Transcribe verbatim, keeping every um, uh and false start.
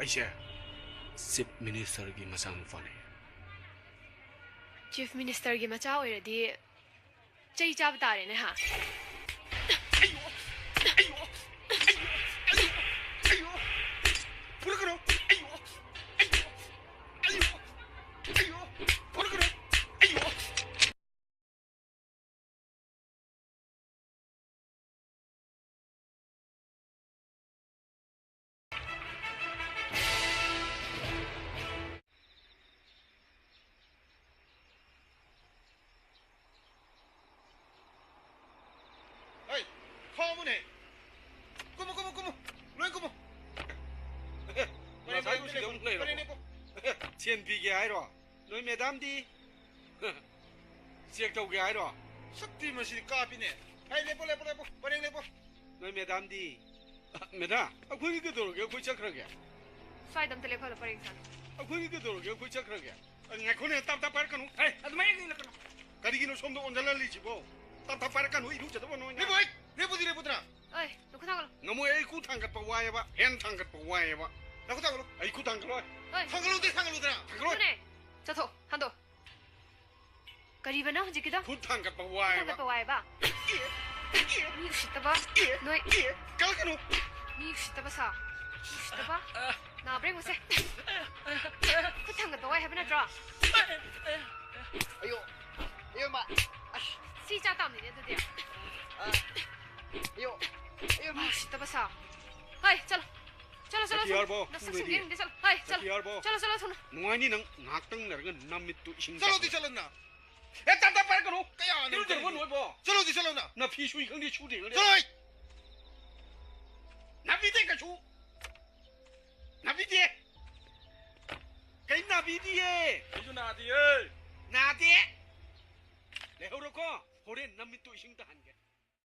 ꯑꯩꯁꯦ ꯆꯤꯐ ꯃꯤꯅꯤꯁꯇꯔꯒꯤ ꯃꯆꯥꯅꯨꯄꯥꯅꯦ꯫ ꯆꯤꯐ ꯃꯤꯅꯤꯁꯇꯔꯒꯤ ꯃꯆꯥ ꯑꯣꯏꯔꯗꯤ ꯆꯩ ꯆꯥꯕ ꯇꯥꯔꯦꯅꯦ, ꯍꯥ? ꯑꯌꯣ! ꯑꯌꯣ! ꯑꯌꯣ! ꯑꯌꯣ! ꯑꯌꯣ! ꯐꯨꯔꯛꯀꯅꯨ! ꯑꯌꯣ! ꯑꯌꯣ! ꯑꯌꯣ! ꯑꯌꯣ! ꯐꯨꯔꯛꯀꯅꯨ! ꯑꯌꯣ! ꯍꯩ, ꯈꯥꯝꯃꯨꯅꯦ꯫ ꯀꯨꯝꯃꯨ, ꯀꯨꯝꯃꯨ, ꯀꯨꯝꯃꯨ꯫ ꯂꯣꯏ ꯀꯨꯝꯃꯨ꯫ ꯄꯔꯦꯡ, ꯉꯁꯥꯏ ꯄꯔꯦꯡ, ꯅꯨꯡꯁꯤꯗ ꯑꯃꯨꯛ ꯂꯩꯔꯕꯣ? ꯄꯔꯦꯡ ꯂꯦꯞꯄꯨ꯫ ꯁꯦꯟ ꯄꯤꯒꯦ ꯍꯥꯏꯔꯣ? ꯅꯣꯏ ꯃꯦꯗꯥꯝꯗꯤ? ꯆꯦꯛ ꯇꯧꯒꯦ ꯍꯥꯏꯔꯣ? ꯁꯛꯇꯤ ꯃꯁꯤꯗꯤ ꯀꯥꯞꯄꯤꯅꯦ꯫ ꯍꯩ, ꯂꯦꯞꯄꯣ, ꯂꯦꯞꯄꯣ, ꯂꯦꯞꯄꯣ꯫ ꯄꯔꯦꯡ ꯂꯦꯞꯄꯣ꯫ ꯅꯣꯏ ꯃꯦꯗꯥꯝꯗꯤ? ꯃꯦꯗꯥꯝ, ꯑꯩꯈꯣꯏꯒꯤ ꯀꯩꯗꯧꯔꯒꯦ? ꯑꯩꯈꯣꯏ ꯆꯠꯈ꯭ꯔꯒꯦ꯫ ꯁ꯭ꯋꯥꯏꯗ ꯑꯝꯇ ꯂꯦꯞꯍꯜꯂꯣ, ꯄꯔꯦꯡ ꯁꯥꯅ꯫ ꯑꯩꯈꯣꯏꯒꯤ ꯀꯩꯗꯧꯔꯒꯦ? ꯑꯩꯈꯣꯏ ꯆꯠꯈ꯭ꯔꯒꯦ꯫ ꯑ, ꯉꯥꯏꯈꯣꯅꯦ, ꯇꯞ ꯇꯞ ꯄꯥꯏꯔꯛꯀꯅꯨ꯫ ꯍꯦ, ꯑꯗꯨꯃꯥꯏꯅ ꯌꯦꯡꯂꯛꯀꯅꯨ꯫ ꯀꯔꯤꯒꯤꯅꯣ ꯁꯣꯝꯗ ꯑꯣꯟꯁꯤꯜꯍꯜꯂꯤꯁꯤꯕꯣ? ꯇꯞ ꯇꯞ ꯄꯥꯏꯔꯛꯀꯅꯨ, ꯏꯔꯨꯖꯗꯕ ꯅꯣꯏꯅ꯫ ꯂꯦꯞꯄꯣ, ꯍꯩ! ꯂꯦꯞꯄꯨꯗꯤ ꯂꯦꯞꯄꯨꯗꯅ꯫ ꯑꯣꯏ, ꯅꯈꯨꯠ ꯊꯥꯡꯒꯠꯂꯣ꯫ ꯉꯝꯃꯣꯏ, ꯑꯩ ꯈꯨꯠ ꯊꯥꯡꯒꯠꯄ ꯋꯥꯏꯑꯦꯕ, ꯍꯦꯟ ꯊꯥꯡꯒꯠꯄ ꯋꯥꯏꯑꯦꯕ꯫ ꯅꯈꯨꯠ ꯊꯥꯡꯒꯠꯂꯣ꯫ ꯑꯩ ꯈꯨꯠ ꯊꯥꯡꯒꯠꯂꯣꯏ꯫ ꯑꯣꯏ꯫ ꯊꯥꯡꯒꯠꯂꯣꯗꯤ ꯊꯥꯡꯒꯠꯂꯨꯗꯅ꯫ ꯊꯥꯡꯒꯠꯂꯣꯏ꯫ ꯅꯈꯨꯠꯅꯦ꯫ ꯆꯠꯊꯣꯛ, ꯍꯟꯗꯣꯛ꯫ ꯀꯔꯤꯕ ꯅꯪ ꯍꯧꯖꯤꯛꯀꯤꯗꯣ? ꯈꯨꯠ ꯊꯥꯡꯒꯠꯄ ꯈꯨꯠ ꯋꯥꯏꯑꯦꯕ꯫ ꯊꯥꯡꯒꯠꯄ ꯋꯥꯏꯑꯦꯕ? ꯃꯤ ꯎꯁꯤꯠꯇꯕ꯫ ꯅꯣꯏ꯫ ꯀꯜꯂꯛꯀꯅꯨ꯫ ꯃꯤ ꯎꯁꯤꯠꯇꯕ ꯁꯥ꯫ ꯎꯁꯤꯠꯇꯕ꯫ ꯅꯥꯕ꯭ꯔꯥ ꯌꯦꯡꯉꯨꯁꯦ꯫ ꯈꯨꯠ ꯊꯥꯡꯒꯠꯄ ꯋꯥꯏ ꯍꯥꯏꯕ ꯅꯠꯇ꯭ꯔꯣ? ꯑꯌꯣ꯫ ꯑꯌꯣ, ꯃꯥ꯫ ꯑꯁ꯫ ꯁꯤ ꯆꯥ ꯇꯥꯝꯅꯤꯅꯦ ꯑꯗꯨꯗꯤ꯫ ꯑ꯫ ꯑꯌꯣ꯫ ꯑꯌꯣ, ꯃꯥ꯫ ꯃꯤ ꯎꯁꯤꯠꯇꯕ ꯁꯥ꯫ ꯍꯣꯏ, ꯆꯠꯂꯣ꯫ ꯆꯠꯂꯣ, ꯆꯠꯂꯣ, ꯆꯠꯂꯣ꯫ ꯆꯠꯈꯤꯌꯥꯔꯕꯣ? ꯅꯁꯛꯁꯤꯡꯗꯣ ꯄꯨꯔꯗꯤ? ꯌꯦꯡꯅꯤꯡꯗꯦ, ꯆꯠꯂꯣ꯫ ꯍꯣꯏ, ꯆꯠꯂꯣ꯫ ꯆꯠꯈꯤꯌꯥꯔꯕꯣ? ꯆꯠꯂꯣ, ꯆꯠꯂꯣ, ꯊꯨꯅ꯫ ꯅꯨꯡꯉꯥꯏꯅꯤ ꯅꯪ ꯉꯥꯏꯍꯥꯛꯇꯪ ꯂꯩꯔꯒ ꯅꯃꯤꯠꯇꯨ ꯏꯁꯤꯡ ꯆꯠꯂꯣꯗꯤ ꯆꯠꯂꯣꯅ꯫ ꯑꯦ, ꯇꯞ ꯇꯞ ꯄꯥꯏꯔꯛꯀꯅꯨ꯫ ꯀꯌꯥꯅꯣ ꯏꯔꯨꯖꯔꯕꯣ ꯀꯔꯤꯅꯣ? ꯅꯣꯏꯕꯣ? ꯆꯠꯂꯣꯗꯤ ꯆꯠꯂꯣꯅ꯫ ꯅꯐꯤ ꯁꯨꯏ ꯈꯪꯗꯦ, ꯁꯨꯗꯦ ꯈꯪꯗꯦ꯫ ꯆꯠꯂꯣ ꯑꯩ꯫ ꯅꯥꯄꯤꯗꯤ ꯀꯩꯁꯨ꯫ ꯅꯥꯄꯤꯗꯤ꯫ ꯀꯩꯝ ꯅꯥꯄꯤꯗꯤꯌꯦ꯫ ꯑꯩꯁꯨ ꯅꯥꯗꯤꯌꯦ꯫ ꯅꯥꯗꯦ꯫ ꯂꯩꯍꯧꯔꯣꯀꯣ꯫ ꯍꯣꯔꯦꯟ ꯅꯃꯤꯠꯇꯨ ꯏꯁꯤꯡ ꯇꯥꯍꯟꯒꯦ꯫